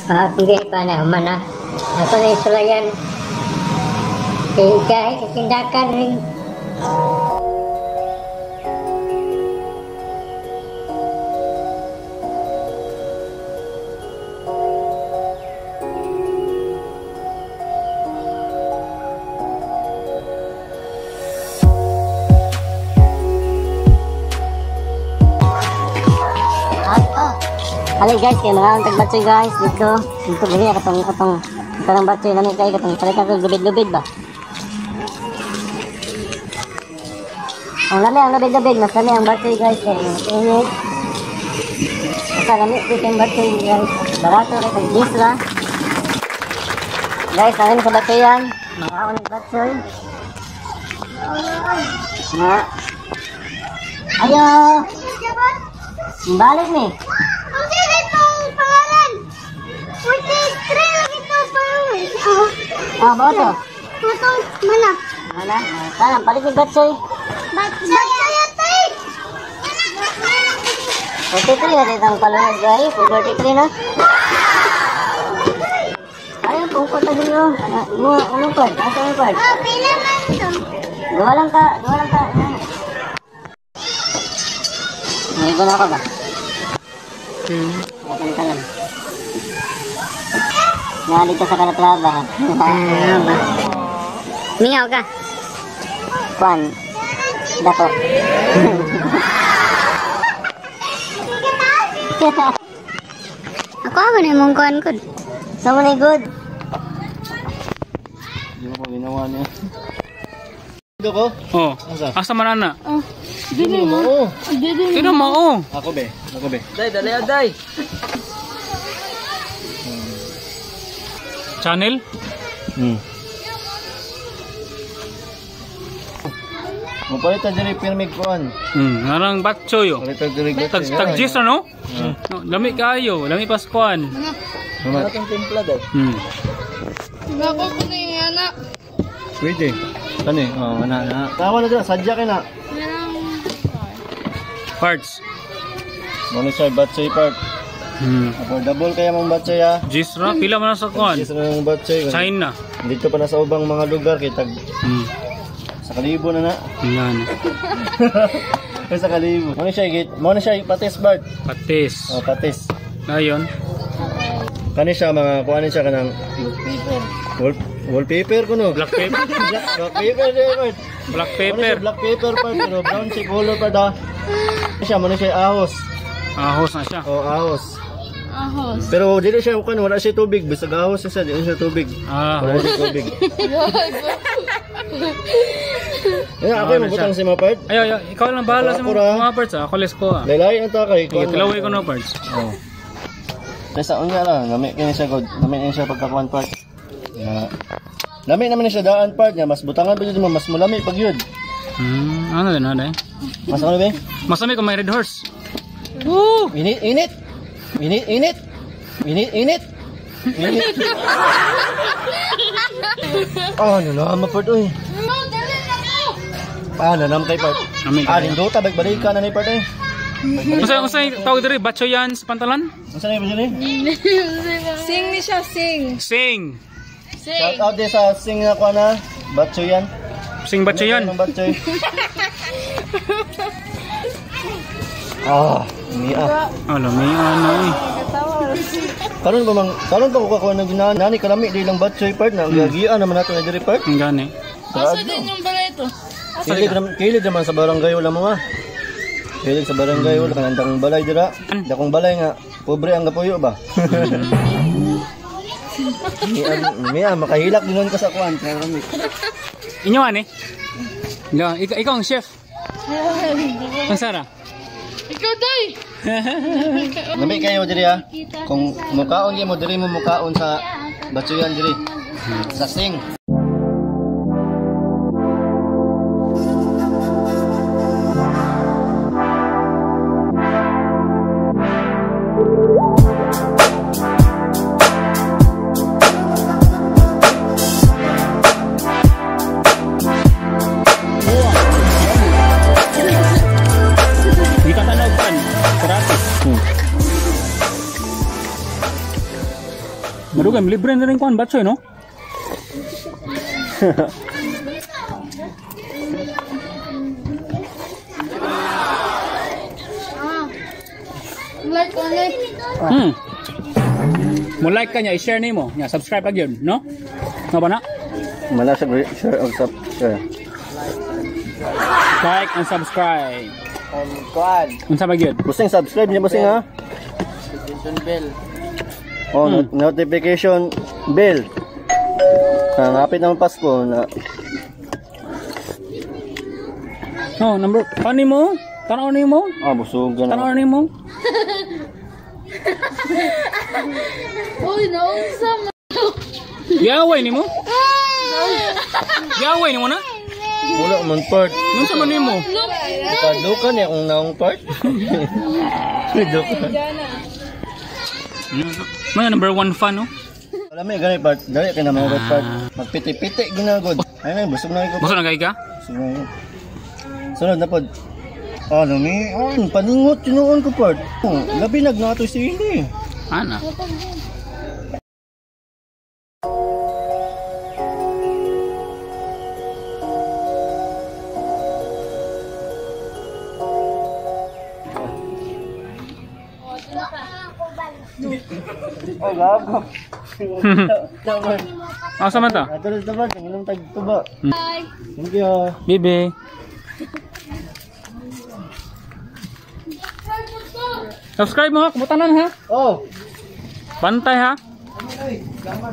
Hindi pa na human na. Ako na isulayan. Kaya tindakan rin. Halay guys, kaya mga tagbatsoy guys dito. Dito dili katong katong katong batsoy nami kay katong palit ako lubid-lubid ba. Ang lami ang lubid-lubid, mas lami ang batsoy guys kay init. Basta lami ko yung batsoy guys. Barato kay tag disla. Guys, ang sa batsoyan, mga ako ng batsoy. Na. Ayo. Balik ni. Ah, bawa to. Matong mana? Mana? Tanam palit ni batsoy. Batsoy atay. 43 na dito ang palunod guys. 43 na. Ay, pungkot na ninyo. Mo, ano pa? Asa mo pa? Oh, pila man to. Gawa lang ka, gawa lang ka. May na ako ba? Talan. Nga dito sa Calatrava. Mingaw ka. Kwan. Dako. Ako ako na imong kuan ko. Sa mo na good. Hindi mo ko ginawa niya. Dito ko? Oh. Asa? Asa man ana? Oh. Dili mo. Oh. Sino mo oh? Ako be. Ako be. Day, dali day. Channel? Mo palit ta diri pirmig kuan. Ngarang batchoy oh. Palit ta diri Tag tag gis ano? No, lami kayo, lami paskuan. Salamat. Atong timpla day. Ako ko na yung anak. Pwede. Kani, oh, ana na. Tawa na dira, sadya kay na. Parts. Mo ni siya batchoy part. Affordable kaya mong batchoy ha. Gis ra pila man sa kuan? Yes na mong batchoy. China. Dito pa na sa ubang mga lugar kay tag sa kalibo na na. Yan. Ay, sa kalibo. Mo ni siya git. Mo ni siya patis part. Patis. Oh, patis. Ayon. Kani siya mga kuan ni siya kanang wallpaper kuno. Black pepper. Black paper siya part. Black Mo ni siya pepper. black paper part pero brown siya color part ha. Siya mo ni siya ahos. Ahos na siya. Oh, ahos. Ahos. Pero dili siya kuan, wala siya tubig, bisag ahos siya, dili siya tubig. Wala Ahos. siya tubig. Eh, ako yung Ano siya? mabutang si mga part. Ayo, ayo, ikaw lang bahala sa Ako ra. mga parts ah. Ako les ko ah. Laylay ang ta kay Sige, tilaway ko no parts. Oh. Kaysa unya lang, lami kini siya god. Lami ni siya pagkakuan part. Ya. Lami naman ni siya daan part niya, mas butangan pa jud mo, mas mulami pag yun. Ano din ano eh. Mas ano be? Masami kung may red horse. Woo! Init, init. Init, init. Init, init. Init. Oh, ano na part oy. No, dali na ko. Ah, nanam kay part. Amin. Ah, nindota bag balik ka na ni part eh. Unsa unsa yung tawag diri batchoyan sa pantalan? Unsa na ba diri? Sing ni siya, sing. Sing. Sing. Shout out din sa sing na kuan na. Batchoyan. Sing batchoyan. Anong batchoy? Ah, niya. Oh, lami ano eh. Karon ba mang karon pa ko kakuha ng ginaan nani kalami di lang batchoy part na giagian naman nato na diri part. Ang gani. Asa din yung balay ito? Kilig naman sa barangay wala mo nga. Kilig sa barangay wala kanang dakong balay dira. Dakong balay nga pobre ang gapuyo ba. Miya, miya makahilak din ka sa kuan kay Inyo ani? Ya, ikaw ang chef. Ang Sara. Ikaw, day! Lami kayo diri ha. Kung mukaon gyud mo diri mo mukaon sa batchoyan diri. Sa sing. Di ka tanaw pan. Gratis. Madugay, libre na rin kuan batsoy, no? Like on it. Mo like ka niya, i-share nimo, nya subscribe pag yun, no? No ba na? Mala sa share og sub share. Like and subscribe. Kuan. Unsa ba gyud? Busing subscribe niya busing ha. Notification bell. Oh, notification bell. Ang hapit ng Pasko na No, number paano mo? Tanaw nimo? Busog ka Tanaw na. nimo? Uy, naunsa man. Giaway nimo? Giaway nimo na? Wala man part. Unsa man nimo? Kadukan niya kung naong part. Kadukan. May number 1 fan, no? Wala may gani part. Dali kay na mga part. Magpiti-piti ginagod. Ay na busog na ko. Busog na kay ka? Busog na ko. Sunod na pod. Ah, lami. On, paningot tinuon ko part. Oh, labi nagnato sili. Ana. Oh, gago. Asa man ta? Ato na ba? Ang ilang tagtuba. Thank you. Bibi. Subscribe mo ha, kumutanan ha. Oh. Bantay ha. Ay, laman.